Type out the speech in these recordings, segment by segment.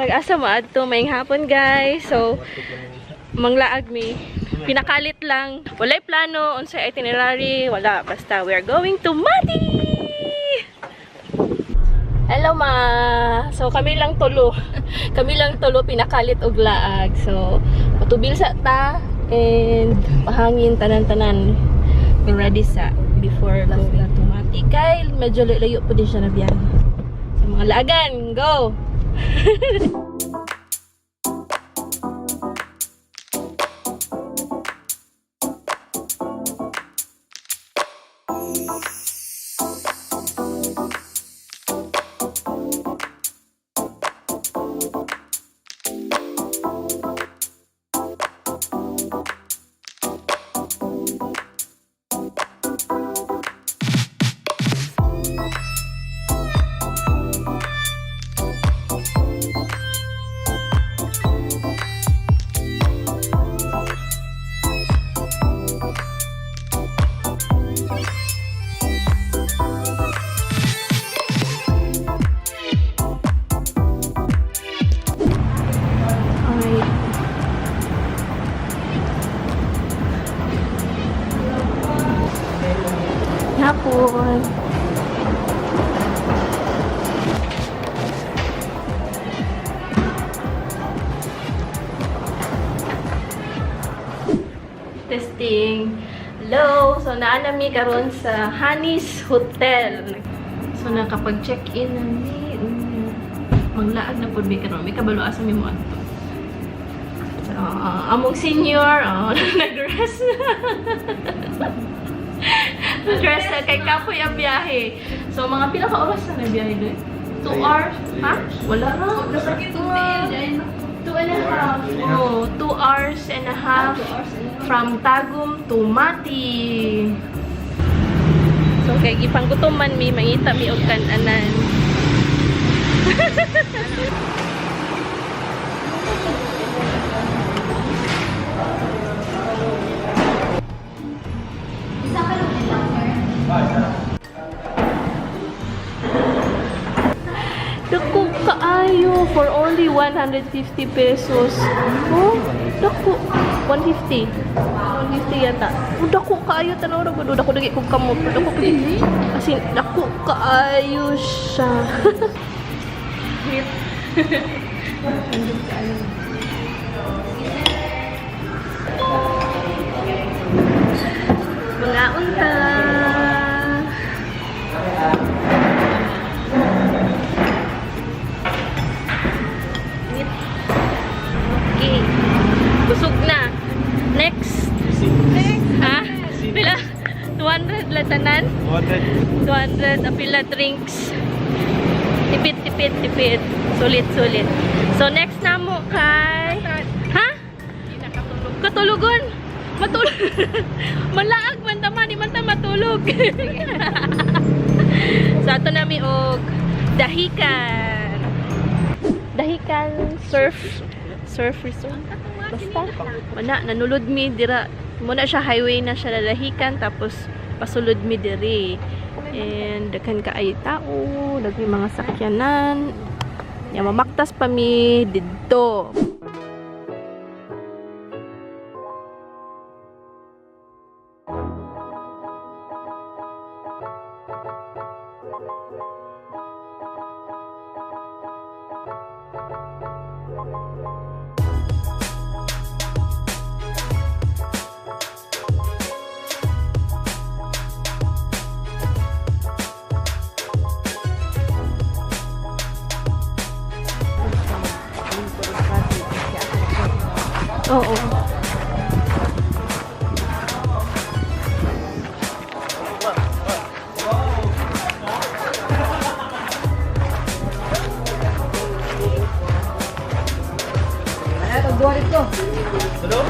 Nag-asa mo adto, maayong hapon, guys. So manglaag mi. Pinakalit lang. Walay plano unsay itinerary, wala, basta we are going to Mati. Hello, ma. So kami lang tulo. Kami lang tulo pinakalit og laag. So patubil sa ta and pahangin tanan-tanan. Ready sa before going to Mati. Kay medyo layo po din siya na biyahe. So mga laagan, go. Alright. Hapon. Testing. Hello. So naa na mi karon sa Honey's Hotel. So nakapag-check-in na mi. Manglaag na pud mi karon. Mi kabalo asa mi moadto. So, among senior, oh, nag-rest na. Nag-rest na kay kapoy ang biyahe. So mga pila ka oras na biyahe doon? 2 hours? Ha? Wala ra. Nasakit ang tiil, dahil. 2.5. Oh, 2.5 hours from Tagum to Mati. So kay gipanggutom man mi, mangita mi og kan-anan. Isa ka lang lang, sir. Dako kaayo for only 150 pesos. Oh, dako. 150. 150 yata. Oh, dako kaayo, tanaw ra gud. Dako lagi kog kamot. Dako pud. As in, dako kaayo siya. Wait. Andun kaayo. Mga unta. Init. Okay. Busog na. Next. Ha? Pila? 200 la tanan? 200. 200. Apila drinks. Tipid, tipid, tipid. Sulit, sulit. So, next na mo kay... Ha? Katulugon. Matulog. Malaag man tama, di man ta matulog. So, ato nami og Dahican. Dahican Surf Surf Resort. Basta. Mana, nanulod mi dira. Muna siya, highway na siya Dahican, tapos pasulod mi diri. And daghan kaayo tao, daghan mga sakyanan. Ya, mamaktas pa mi didto. Oo. Hello?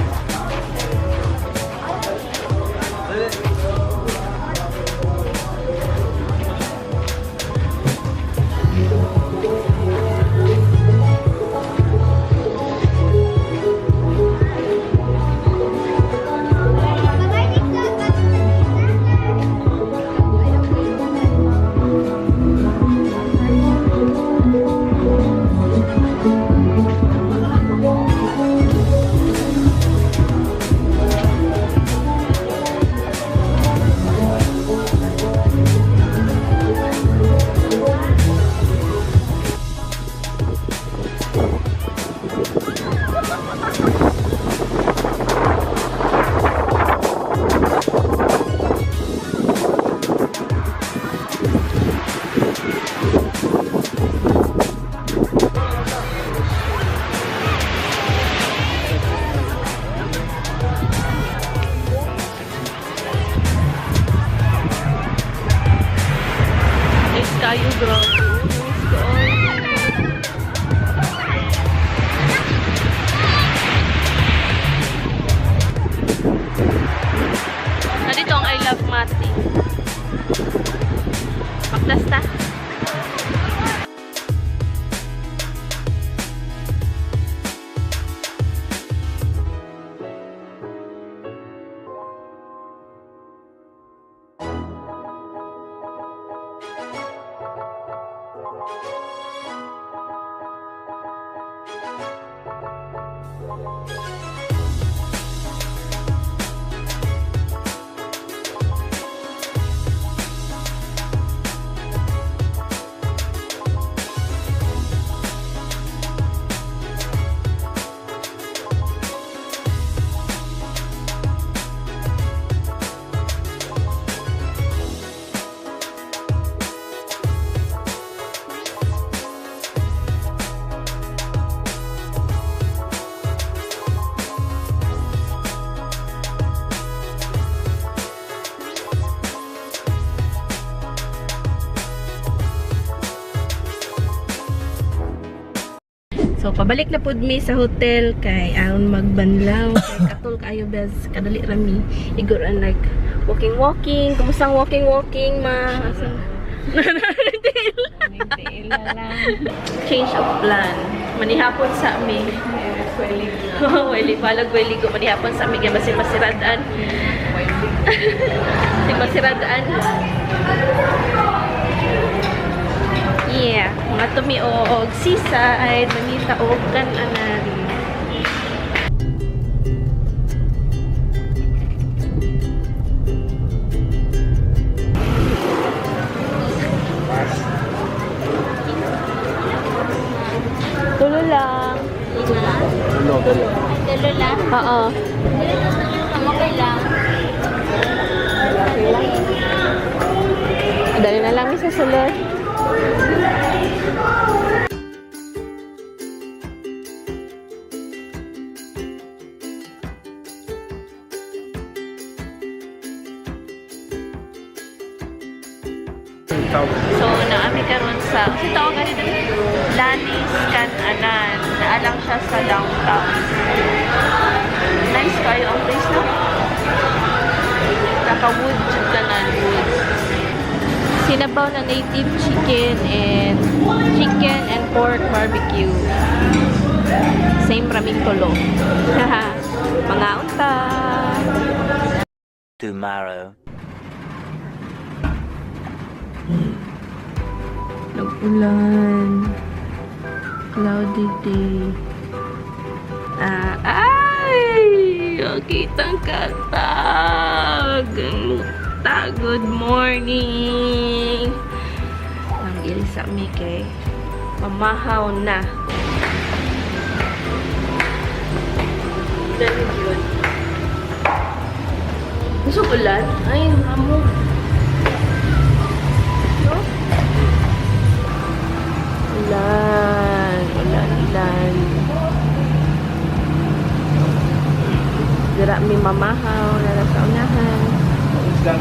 So pabalik na pud mi sa hotel kay aron magbanlaw kay katol kaayo, bes, kadali ra mi igor an like walking walking. Kumusta ang walking walking, ma? Asa? Tiil na lang. Change of plan. Manihapon sa mi. Wali palag wali ko manihapon sa mi kay basin masiradaan. Sing masiradaan. Yeah, mga tumi og seaside, mangita og kan-anan. Tulo lang. Ano, dali. Dalo lang. Oo. Okay lang. Dali na lang mi sa sulod. So, naami karon sa, kasi tawag gani dali? Lanis Kananan. Naalang siya sa downtown. Nice kayo ang place, no? Naka-wood jud tanan, wood. Sinabaw na native chicken and chicken and pork barbecue. Same raming tulo. Mga unta. Tomorrow. Nag-ulan. Cloudy day. Ah, ay! Kitang katag! Ang luta. Good morning! Ang ilisa mi kay mamahaw na. Dahil yun. Gusto ulan? Ay, amo. No? Ulan, ulan, ulan. Dira mi mamahaw na sa unahan. Da,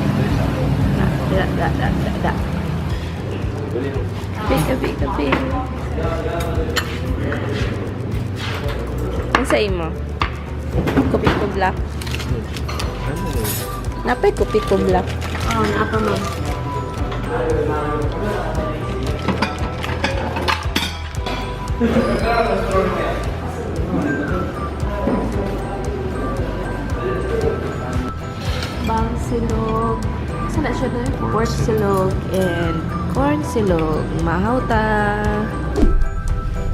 da, da, da, da, da. Kape, kape, kape. Ang sa imo? Kopi ko black. Napay kopi ko black. Oo, naapa ma'am. Bang silog. Saan na siya doon? Pork silog and corn silog. Mahauta.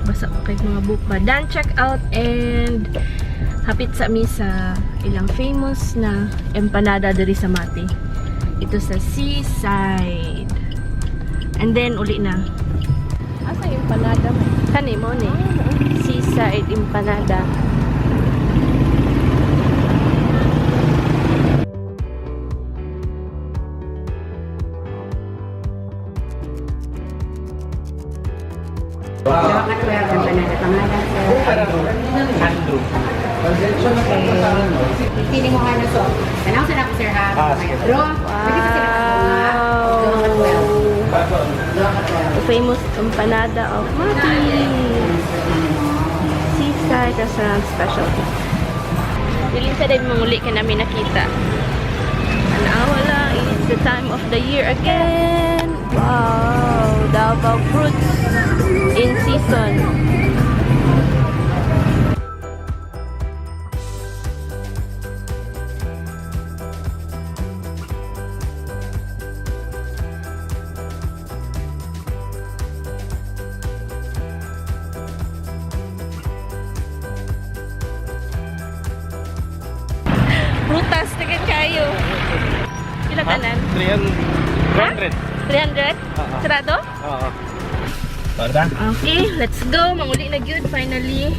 Basa ko kay mga book ba. Done check out and hapit sa mi sa ilang famous na empanada diri sa Mati. Ito sa seaside. And then uli na. Asa yung empanada mo? Kani mo ni. Seaside empanada. Andrew. Feeling mo ano so. Tanaw sa nako sir ha. Ah, sige. Pero, pwede pa sila katulungan. Duha ka 12. Duha ka 12. The famous empanada of Mati. Seaside restaurant specialty. Bilin sa din manguli ka namin nakita. Tanawa lang, it's the time of the year again. Wow, Davao fruits in season. Prutas, daghan kayo. Pila tanan? 300. 300? Oo. Sarado? Oo. Parda? Okay, let's go. Manguli na gyud finally.